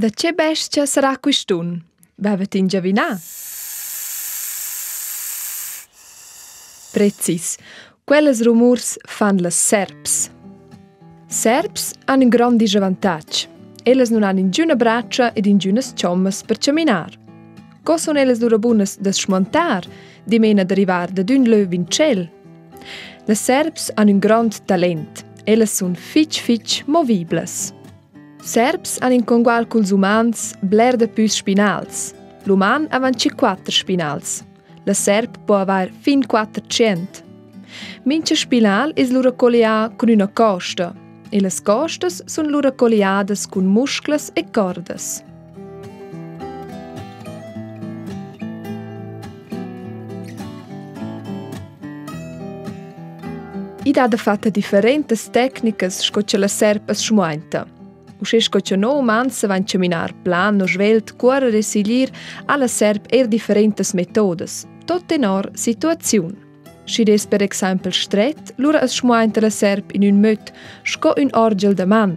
Da che bestia sarà quist'un? Vaivat ingiavinà? Precis, quellas rumurs fan las serps. Serps han ün grond disavantatg. Ellas nun han ingüna bratscha ed ingünas chommas per chaminar. Co sun ellas lura bunas da schmontar, dimena da rivar dad ün lö in tschel? Las serps han ün grond talent. Ellas sun fich fich moviblas. Serps han in congual culs umans bler dapü spinals. L'uman avantschi quatter spinals. La serp po avair fin 400. Mincha spinal es lura collià cun üna costa e las costas sun lura colliadas cun musclas e cordas. I dà dafatta differentas tecnicas sco cha la serp as schmuainta. Uschè sco cha no umans savain chaminar plan o svelt, cuorrer e siglir, ha la serp eir differentas metodas, tot tenor situaziun. Schi'd es per exaimpel stret, lura as schmuainta la serp in ün möd sco ün orgel da man.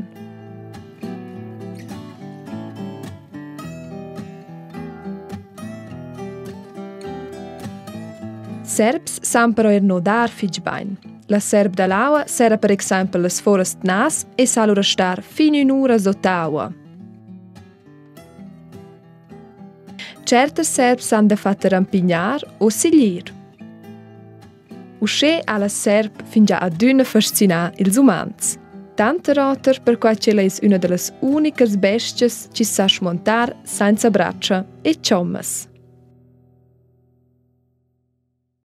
Serps san però eir nodar fich bain. La serp da l'aua serra per exaimpel las foras d'nas e sa lura star fin ün'ura sot aua. Tschertas serps han dafatta rampignar o siglir. Uschè ha la serp fingià adüna fascinà ils umans. Tanter oter perquai ch'ella es üna da las unicas bestias chi sa schmontar sainza bratscha e chommas.